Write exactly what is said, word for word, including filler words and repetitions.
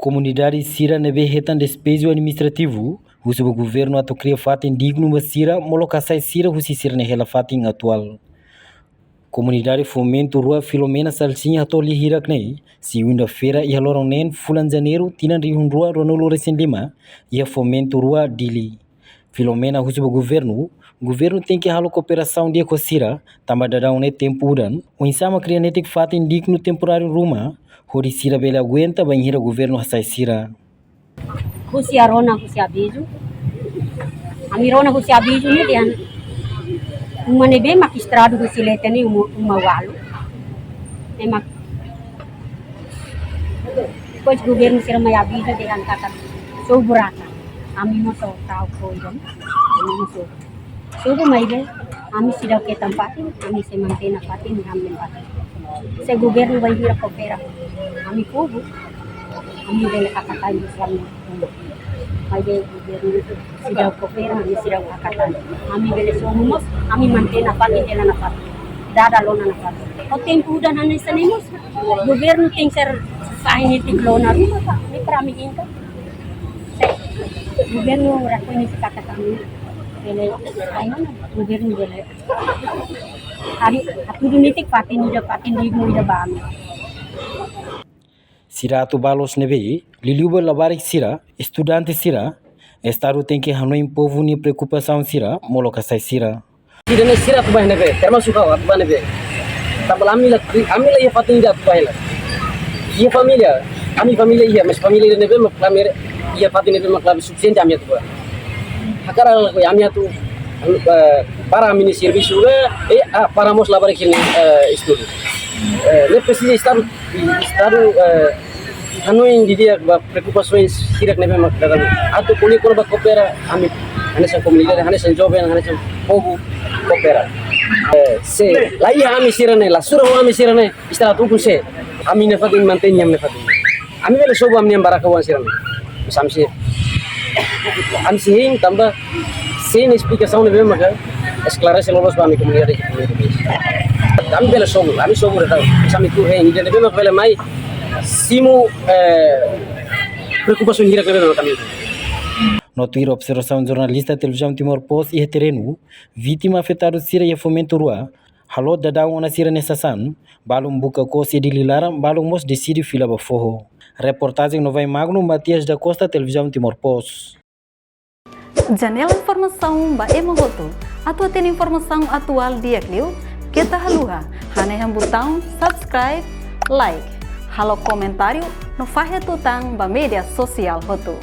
Komunidade sira ne'ebé hetan despeju administrativu husu ba governu atu kria fatin dignu ba sira molok hasai sira husi sira-nia hela fatin atuál. Komunidade Fomento rua Filomena Salsinha hato'o lia hirak-ne'e, segunda-feira iha loron neen fulan Janeiru tinan rihun rua ruanulu resin lima, iha Fomento rua, Dili. Filomena husu ba governu, governu tenke halo kooperasaun di'ak ho sira, tanba daudaun ne'e tempu udan, oinsá mak kria netik fatin dignu temporáriu ruma, hodi sira bele aguenta bainhira governu hasai sira. Husi a rona husi avizu. Ami rona husi avizu ne'e dehan uma ne'ebé mak estradu husi leten ne'e uma, uma ualu. Ne'e mak, depois governu sira mai avizu dehan katak sobu raka. Ami mós tau koi dong. Ami mós sobu. Sobu maibé, ami seidauk hetan fatin, ami sei mantein fatin, ami fatin. Se governu bainhira koopera, ami povu, ami bele hakatan di selama. Maibé governu seidauk koopera, ami seidauk hakatan. Ami bele sobu mós, ami mantein fatin, hela nia fatin. Dada lona nia fatin. Ho tempu udan hanesan ne'e mós, governu tenke ser sai netik lona ruma, ka? Ne'e para ami inta. Se governu rekoñese katak ami bele, ai, mana? Governu bele. Ari, atu duni tik fatin ida, fatin dignu ida ba ami. Sira atu ba loos ne'ebé, liuliu ba labarik sira, estudante sira, Estadu tenke hanoin povu nia preokupasaun sira, molok hasai sira. Sira ne'e sira atu ba ne'ebé, termasuk ha'u atu ba ne'ebé. Tanba ami la, ami la iha fatin ida atu ba hela. Iha família, ami família iha, mas família ida ne'ebé mak klame, iha fatin ne'ebé mak klame sufisiente ami atu ba. Hakarak lakohi ami atu, eh, para ami-nia servisu, eh, eh, ah, para mós labarik sira-nia, eh, estudu. Eh, ne'e presiza Estadu, Estadu, eh, hanoin didi'ak ba preokupasaun sira ne'ebé mak dada. Atu ko'alia kona-ba koopera, ami hanesan komunidade, hanesan joven, hanesan povu koopera. Eh, se la iha ami sira-ne'e, la sura ho ami sira-ne'e, Estadu atu ukun sé, ami-nia fatin mantein ami-nia fatin. Ami bele sobu ami-nia baraka oan sira-ne'e. Mas ami sei, ami sei hein tanba sei iha esplikasaun ne'ebé maka esklarese loloos ba ami komunidade. Ami bele sobu, ami sobu de'it. Mas ami tuur hein, ida ne'ebé maka bele mai simu, eh, preokupasaun hirak ne'ebé maka ami. No tuir observasaun jornalista Televizaun Timor Post iha terrenu, vítima afetadu sira iha Fomento rua, halo daudaun ona sira-nia sasán, balun buka kos iha Dili laran, balun mós deside fila ba foho. Reportajen Novai Magno, Matias da Costa, Televizaun Timor Post. Janela informasaun ba ema hotu. Atu hatene informasaun atuál di'ak liu, keta haluha hanehan butaun subscribe, like, halo komentáriu no fahe tutan ba média sosiál hotu.